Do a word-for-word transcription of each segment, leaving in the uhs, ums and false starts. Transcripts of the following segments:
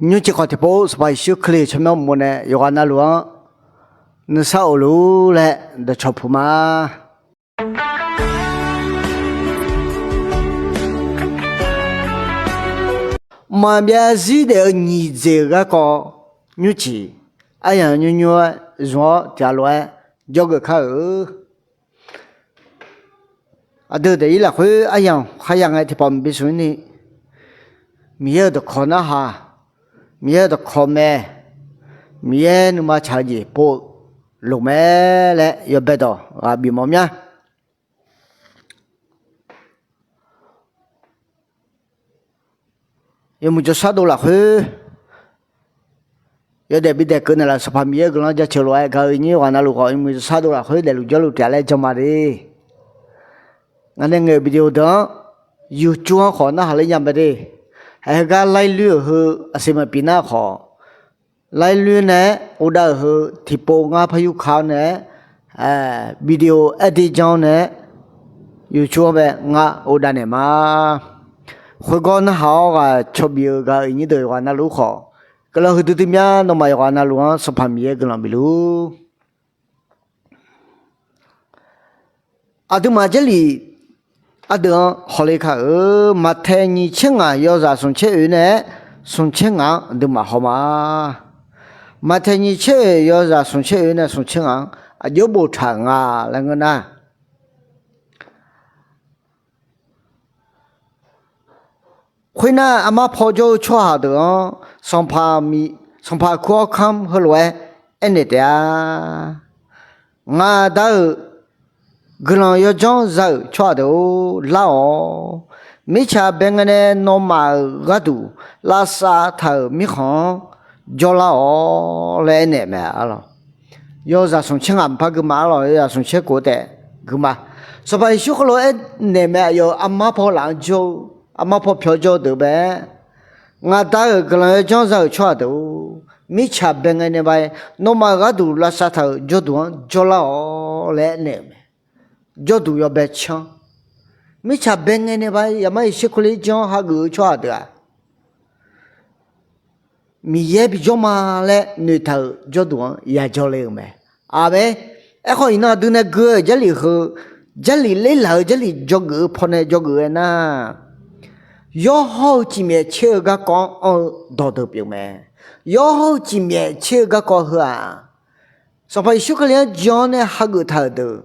Nymrcif khawf tiqpov Sanqpaq Yeqsur Kali tsawrmyanr uqmov nae yawqghaq navluf-anr nuisar of luf-ur laer dawqcawq puq ma. Mqmaq byav zarzir daef-eu nyiq dzaeq-euq garkawv nymrcif aryamq nymrnymr-aer zmq-awr tiqghaq lof-aer jawrgeuf kar-euq. Aqdui-euq daefzir lafkhoer aryamq kharya ngae tiqpawf maqbi smq-ir ni, Miqyaer-euq dawqkawq narhaq, Miqyaer-euq dawqkawq mae, Miqyaer nuima tsaq-eu jeq pov-eu loq mae laer yawbae dawq ghaq bif mawf mya. Yawmuiq jawrshar dov lafkhoer yawdaef bidaef keuv naeqlaf-euq Sanqpaq Miqyaer-euq guiqlanq jaceuq lof-aer gaq-eu nyir yawqghaq navluf khawf yawmuiq jawrshar dov lafkhoer daefluf jawrluf taef-a laer jan ma de. Ngaq nae ngaeq-euq video deuq-anr YouTube-anr khawf narhaq ler nya mae de. Haiq heugar laer loer-euq heu aqsiq maqpyeuf nar khawf, laer loer nae-aer ghofdav-euq heu tiqpov ngar par yurka-awr nae-aer, video aer dir jan-awr nae-aer YouTube-anr bae ngar ghofdav naeq ma. Khoergawr narhaq-awr ghaq cawbif-eu gaq-euq nyir deuq yawqghaq navluf khawf, guiqlanq huiqdui dui mya. Nawmaf yawqghaq navluf-anr Sanqpaq Miqyaer guiqlanq bif luf-ur. Aqduimaf Jarlif ardeuv-anr hawle kar-euq. Maqtaeq nyiq tser ngaq yawzaq smq tser oe nae-aer smq tser ngaq-anr aqduimaf haw ma. Maqtaeq nyiq tser oe yawzaq smq tser oe nae smq tser ngaq-anr aqjox boftaq-euq nga laer ngeur nar, khoernar, armar paw jawr-eu tsawrhaq deuq-anr Sanqpaq kur-awr kanr heulof-aer aernaeq taef-a. Ngaq Da-euq guiqlanq yawdzanr za-euq tsawrhaq deuq-or, lar-awq. Mirtsaq bae ngae nae nawmaf-euq gharduq lavsav taq-euq mirkhanq-anr jawrlar-awq laer aernaeq mae arlawq. Yawzaq smq tser ngaq maqpar gui ma arlawq, yawzaq smq tser kof taef gui ma. Sanqpaq Yeqsur heulof-aer naeq mae, aqyawf-euq armar paw laf-anr jawr-eu, armar paw pyawr jawr-eu deuq bae, Ngaq Da-euq guiqlanq yawdzanr za-euq tsawrhaq deuq-or, mirtsaq bae ngae nae ba-aer nawmaf-euq gharduq lavsav taq-euq jawrduq-anr jawrlar-awq laer aernaeq-euq mae. Jawrduq yawbae canr. Mirtsaq bae ngae nae ba-aer yaqmar iqsher kurler janr hageuf-eu tsawrhaq deuq-aq, Miqyaer bijawr ma laer noeqtaq-euq jawrduq-anr yajawr le-euq mae. Aqmeq. Aerkhawf, iqnan aqdui nae gui-eu Jarlif heu, Jarlif lerlaq-eu Jarlif dzawgeuf-eu pawnae dzawgeuf-aer nar, yawr hawr-eu cifmyaef tser-eu garkawv-anr anr-eu dawqdeuq pyeuf mae. Yawr hawr-eu cifmyaef tser-eu garkawv heu-aq, Sanqpaq Yeqsur Kali-anr jan-awr nae hageuf taq-euq deuq,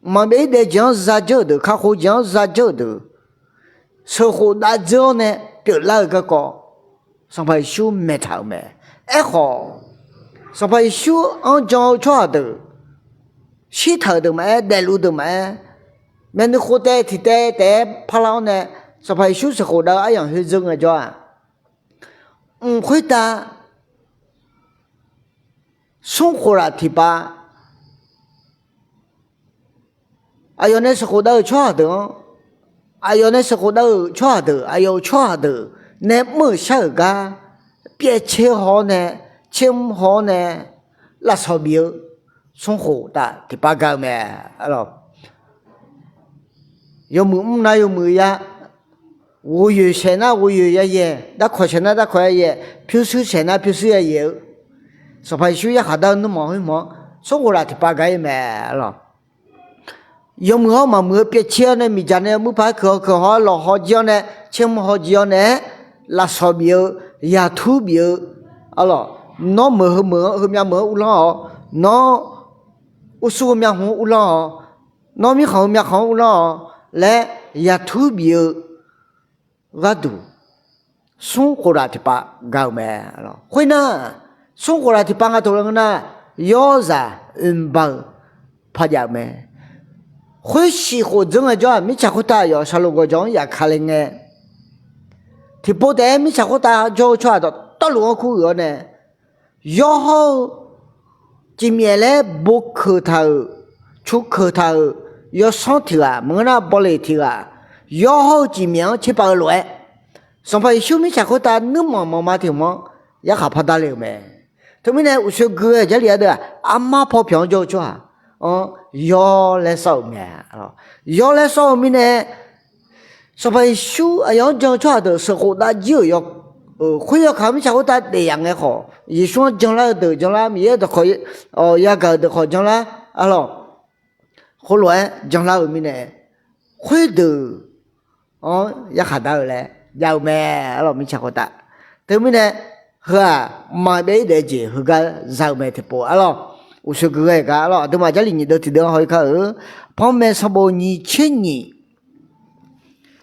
mqmaq byav-ir daef jeq-anr za dzeur-euq deuq, kakhof jeq-anr za dzeur-euq deuq, sheuqkhof dav dzeur-awr nae pyeuflar-eu garkawv Sanqpaq Yeqsur maeq taq-euq mae. Aerkhawf, Sanqpaq Yeqsur-anr jan-eu tsawrhaq deuq, shirtaq-euq deuq maqaer, daefluf deuq maqaer, myavnuiv khof taev tiq taev taef-aer parlar-awr nae, Sanqpaq Yeqsur sheuqkhof dav-eu aryamq khoer dzeur ngaejawr-aq, mq khoertav smr khof laf tiqpav, aqyawf nae sheuqkhof dav-euq tsawrhaq deuq-anr, aqyawf nae sheuqkhof dav-euq tsawrhaq deuq, aqyawf-euq tsawrhaq deuq nae mr-euq shar-euq gar pyaev tser haw-awr nae, tser mr haw-awr nae, lafsawq bif-eu smr khof taf tiqpav ga-eu mae. Yawmuiq mr nar yawmuiq ya, ghovyoeq saeq nar ghovyoeq yayaeq, darkawq saeq nar darkawq yayaeq, pyurshuir saeq nar pyurshuir yayaeq-eu, Sanqpaq Yeqsur yarkhaq dar-eu nuirmanq khoermanq-anr smr khof laf tiqpav ga-ir mae arlawq. Yawmuiq hawr maqmuiq-eu pyaev tser-awr nae miqdzaq nae muir paq-aer keuq haw keuq haw-aer lawq haw jir-awr nae tser mr haw jir-awr nae-aer, lafsawq bif-eu, yaqtur bif-eu, arlawq, nawr meuq heu meuq-anr heumyav meuq-anr uvlanr-awq, nawr ursur heumyav hmq-anr uvlanr-awq, nawr mirkhanq heumyav khanq-anr uvlanr-awq laer yaqtur bif-eu gharduq, smr khof laf tiqpav ga-euq mae. Khoernar, smr khof laf tiqpav nga taq-eu ngeur nar, yawrzaq oeqba-eu parjav-euq mae. Khoer shif khof dzeur ngaejawr-aq, mirtsaq khoertav aqyawf saqloq gawqjawq-anr yaf ka le ngae, tiqpov taef-aer mirtsaq khoertav jawr-eu tsawrhaq dawqtawvluf-anr kur ghoe-awr nae, yawr hawr-eu cifmyaef laer bo keuq taq-euq, cu keuq taq-euq yawsanr tiq ghaq maqngeur nar bawleq tiq ghaq, yawr hawr-eu cifmyaef-anr tserpav-eu lof-aer, Sanqpaq Yeqsur mirtsaq khoertav nuirmanq manqma tiq hmq-anr yarkhaq par dar le-euq mae. Teumirnae uqshoe gui-eu Jarlif ardeuv-aq, armar paw pyawq-anr jawr-eu tsawrhaq-anr yawr laer sawr-euq mae. Yawr laer sawr-eu mirnae, Sanqpaq Yeqsur aqyawf-anr jan-eu tsawrhaq deuq sheuqkhof dav jir-euq yaw Khoer yawkaq mirtsaq khoertav daef yaf ngae khawf, Yeqsur-anr janlar-eu deuq janlar, Miqyaer dawqkawq yagaq-euq deuq khawf janlar, arlawq, khoerlof-aer janlar-euq mirnae, khoerdeuq-anr yarkhaq dar-eu laer jav-eu mae, arlawq, mirtsaq khoertav. Teumirnae, heu-aq, mqmaq byav-ir daef-eu jeq heugar za-eu mae tiqpov, arlawq, uqshoe gui ghae gar, arlawq, aqduimaf Jarlif nyiq deuv tiqdeuv-anr haw-ir kar-euq, panmaeq sanqbof nyiq tser nyiq,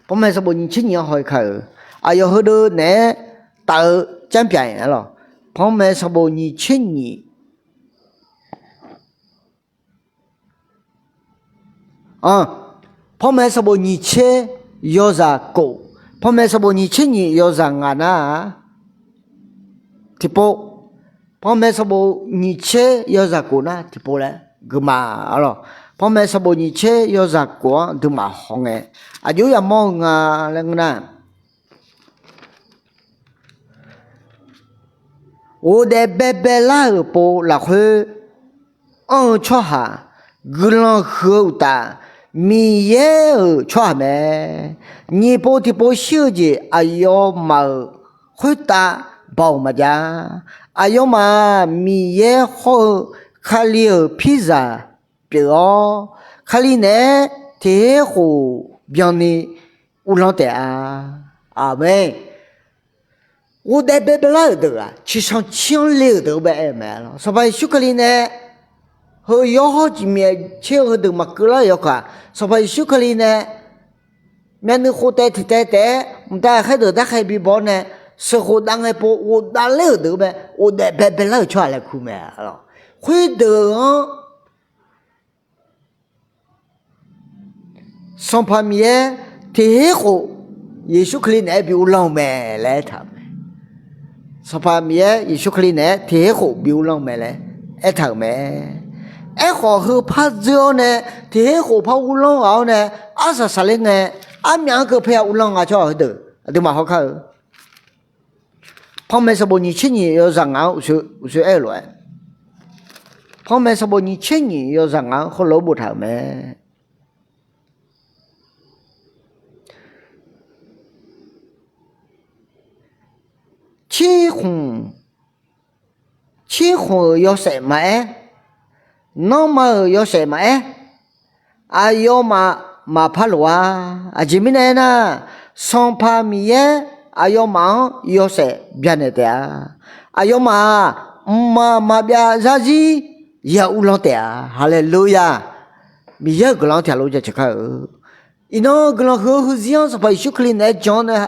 panmaeq sanqbof nyiq tser nyiq-anr haw-ir kar-euq, aqyawf heudeuv naeq-aer taf-eu canr pyaq-iq, arlawq, panmaeq sanqbof nyiq tser nyiq, panmaeq sanqbof nyiq tser yawzaq kof, panmaeq sanqbof nyiq tser nyiq yawzaq ngaq nar-aq, tiqpov, panmaeq sanqbof nyiq tser yawzaq kof nar tiqpov laer gui ma, arlawq, panmaeq sanqbof nyiq tser yawzaq kof-anr aqduimaf hawngae, aqjox yamawr-eu nga laer ngeur nar, ghofdaef baebae lar-euq pov lafkhoer anr-eu tsawrhaq guiqlanq huiq-eu uqtaf, Miqyaer-euq tsawrhaq mae. Nyiq pov tiqpov shir-eu jeq aqyawfmaf-euq khoertav baoq maqjav. Aqyawfmaf-aq, Miqyaer hawr-eu Kali-euq pirzaq pyeuf-awr, Kali naeq-aer tiq her khof byanni uvlanr taef-a. Aqmeq. Ghofdaef baebae lar-euq deuq-aq, ciqsanq cir-anr le-euq deuq-anr bae aer-eu mae, arlawq. Sanqpaq Yeqsur Kali nae heu yawr hawr ciqmyaef tser-eu heudeuq maqkeuv lar-euq yawkaq, Sanqpaq Yeqsur Kali nae myavnuiv khof taev tiq taev taef-aer mqtav ghaqkhaer deuq darkhae bibaw-awr nae, sheuqkhof dav ngae pov ghofdaef ler-euq deuq-anr bae ghofdaef baebae lar-euq tsawrhaq laer kur mae, arlawq. Khoerdeuq-anr Sanqpaq Miqyaer tiq her khof Yeqsur Kali naeq-aer bi uvlanr-eu mae laer aertaq-euq mae. Sanqpaq Miqyaer Yeqsur Kali naeq-aer tiq her khof bi uvlanr-eu mae laer aertaq-euq mae. Aerkhawf, heu par dzeur-awr nae, tiq her khof par uvlanr ghaq-awr nae, arsaq saqler ngae, armyaf-anr keuv paer-a uvlanr nga tsawrhaq heudeuq aqduimaf hawkar-eu. Panmaeq sanqbof nyiq tser nyiq yawzaq ngaq-anr uqshoe aer-eu lof-aer, panmaeq sanqbof nyiq tser nyiq yawzaq ngaq-anr heulof-aer boftaq-euq mae. Cirkhmq, cirkhmq-euq yawshaef maqaer, nanrma-euq yawshaef maqaer, aqyawfmaf maqpar loq-a. Aqjeq mirnae aernar, Sanqpaq Miqyaer aqyawfmaf-anr yawshaef byanaeq taef-a. Aqyawfmaf-aq, mqmaq maqbyav zarzir ya uvlanr taef-a. Haleluya! Miqyaer-euq guiqlanq-anr tiq ghaq lof jaceuq kar-eu. Iqnan guiqlanq huiq-eu heuzir-anr Sanqpaq Yeqsur Kali naeq-aer jan-awr nae,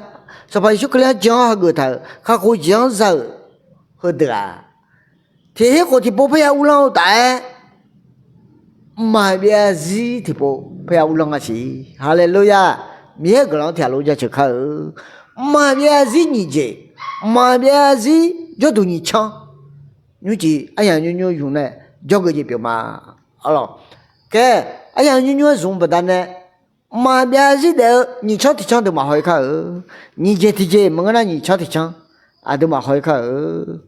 Sanqpaq Yeqsur Kali-anr jan-awr hageuf taq-euq kakhof jeq-anr za-euq heudeuq-aq, tiq her khof tiqpov paer ya uvlanr-eu taf-aer, mqmaq byav zarzir tiqpov paer ya uvlanr nga siq. Haleluya! Miqyaer-euq guiqlanq-anr tiq ghaq lof jaceuq kar-eu. Mqmaq byav zarzir nyiq jeq, mqmaq byav zarzir jawrduq nyiq canr, nymrcif aryamq nymrnymr ymq nae jawrgeuf jeq pyeuf ma. Arlawq, kae, aryamq nymrnymr-aer zmq-eu baqdanae, mqmaq byav zarzir daef-eu nyiq canr tiq canr deuq maqhaw-ir kar-eu. Nyiq jeq tiqjeq maqngeur nar nyiq canr tiq canr aqduimaf haw-ir kar-eu.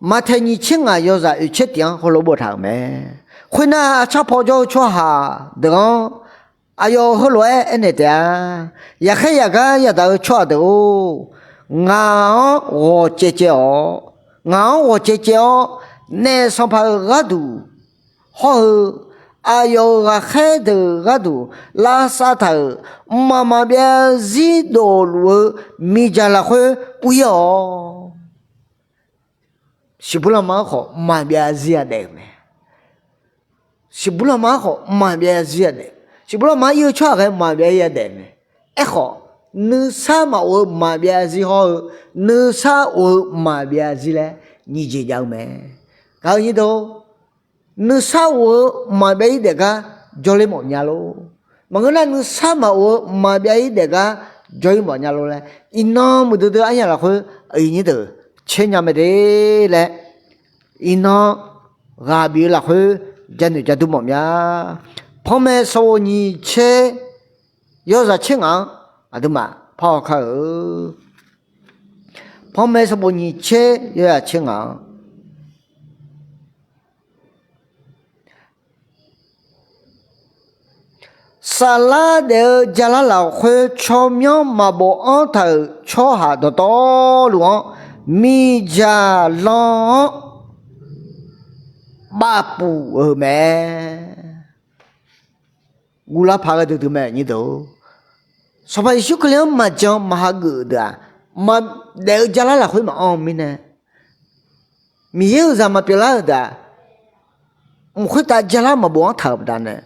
Maqtaeq nyiq tser ngaq yawzaq oeq tser tiq-anr heulof boftaq-euq mae. Khoernar, arcar paw jawr-eu tsawrhaq deuq-anr aqyawf heulof-aer aernaeq taef-a. Yaqkhaer yaqgar yadaq-eu tsawrhaq deuq-or, ngaq-anr ghawq caev caev-awq. Ngaq-anr ghawq caev caev-awr, naef sanqpaq-euq gharduq hawr-eu, aqyawf-euq ghaqkhaer deuq gharduq lavsav taq-euq mqmaq maqbyav zarzir dofluf-eu miqdzaq lafkhoer ur-ir-awq. Siqbur lanma-anr khawf mqmaq byav zarzir yadaef-euq mae. Siqbur lanma-anr khawf mqmaq byav zarzir yadaef. Siqbur lanma-anr ir-eu tsawrhaq ghae mqmaq byav zarzir yadaef mae. Aerkhawf, nuisar maqof-eu mqmaq byav zarzir hawr-eu, nuisar of-eu mqmaq byav zarzir laer nyiq jeq jav-eu mae. Gaq-eu nyir deuq, nuisar of-eu mqmaq byav zarzir daef gar jawrler mawf nya lor. Maqngeur nar, nuisar maqof-eu mqmaq byav zarzir daef gar jawr-ir mawf nya lor laer, iqnan muiqdui dui aryamq lafkhoer aqyuif nyir deuq caer nya mae de laer, iqnan ghaq bif-eu lafkhoer janoeq jadur mawf mya. Panmaeq sanqbof nyiq tser yawzaq tser ngaq-anr aqduimaf parhaw kar-eu. Panmaeq sanqbof nyiq tser yawzaq tser ngaq-anr Saflar daef-eu jalar lafkhoer tsawrmyanr maqbof-anr taq-euq tsawrhaq dawqtawvluf-anr, miqdzaq lan-anr bafpuf-euq mae. Guvlar paq-aer ghae duidui mae nyir deuq. Sanqpaq Yeqsur Kali-anr maqjan maqhageuf deuq-aq, maqdaef-eu jalar lafkhoer maqanr-eu mirnae, Miqyaer-euq zaq maqpyeuflar-euq deuq-aq, mq khoertav jalar maqbof-anr taq-euq baqdanae,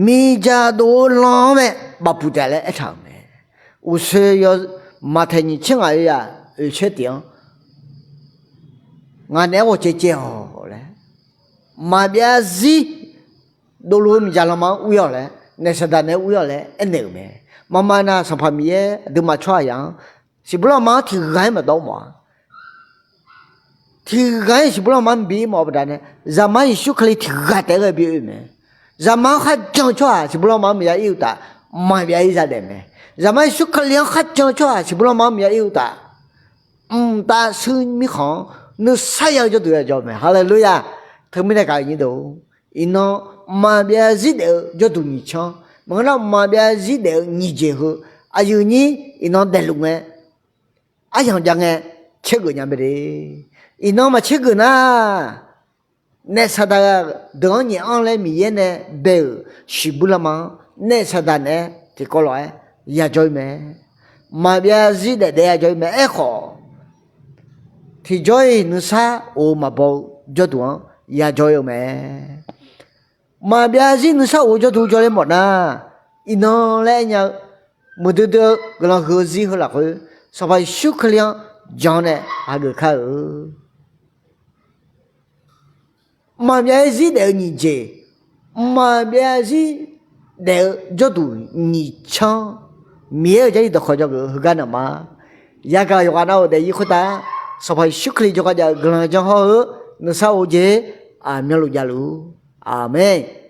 miqdzaq dov-eu lan-anr mae bafpuf taef laer aertaq-euq mae. Uqshoe yaw, Maqtaeq nyiq tser ngaq-eu yaq oeq tser tiq-anr, ngaq naeq-aer ghawqcaev caev-awq laer, maqbyav zir dovluf-eu miqdzaq lanma-anr ur-awq laer, naef saqdaq naeq-aer ur-awq laer aernaeq-euq mae. Maqma nav Sanqpaq Miqyaer aqduimaf tsawrhaq yaq-anr siqbur lanma-anr tiq ghaq-aer maqdawr mawf-a. Tiq ghaq-aer siqbur lanma-anr bi-ir mawf-eu baqdanae, Zaqmar Yeqsur Kali tiq ghaq taef-aer ghae bi oe mae. Zaqmar-anr kharjan-eu tsawrhaq siqbur lanma-anr maqya ir-eu uqtaf, maqbyav ir zadaef mae. Zaqmar Yeqsur Kali-anr kharjan-eu tsawrhaq siqbur lanma-anr maqya ir-eu uqtaf, mqtav shuir mirkhanq-anr nuisar ya-eu jawrduq yajawr mae. Haleluya! Teumirnae gaq-eu nyir deuq, iqnan maqbyav zir daef-eu jawrduq nyiq canr, maqngeur nar maqbyav zir daef-eu nyiq jeq heu, aqyuif nyir iqnan daefluf ngae, aryamq jav ngae, caergeuf nya mae de. Iqnan maqcaergeuf nar, naef saqdaq deuq-anr nyaef anr laer Miqyaer nae bae-euq siqbur lanma-anr naef saqdaq naeq-aer tiqkawv lof-aer yajawr-ir mae. Maqbyav zir daef daef yajawr-ir mae. Aerkhawf, tiqjawr-iq nuisar of-eu maqbaw-eu jawrduq-anr yajawr-ir-eu mae. Maqbyav zir nuisar of-eu jawrduq jawrler mawf nar, iqnan laer aernya-eu muiqdui dui-eu guiqlanq huiq-eu zir heu lafkhoer, Sanqpaq Yeqsur Kali-anr jan nae hageuf kar-euq. Maqbyav zir daef-eu nyiq jeq, maqbyav zir daef-eu jawrduq nyiq canr, Miqyaer-euq Jarlif dawqkawq jawrgeuf-eu heugar naqma, yagaq yawqghaq nav-euq daefzir khoertav, Sanqpaq Yeqsur Kali jawrgar jav-eu guiqlanq janr hawr-eu nuisar of-eu jeq aqmyanluf javluf. Aqmeq.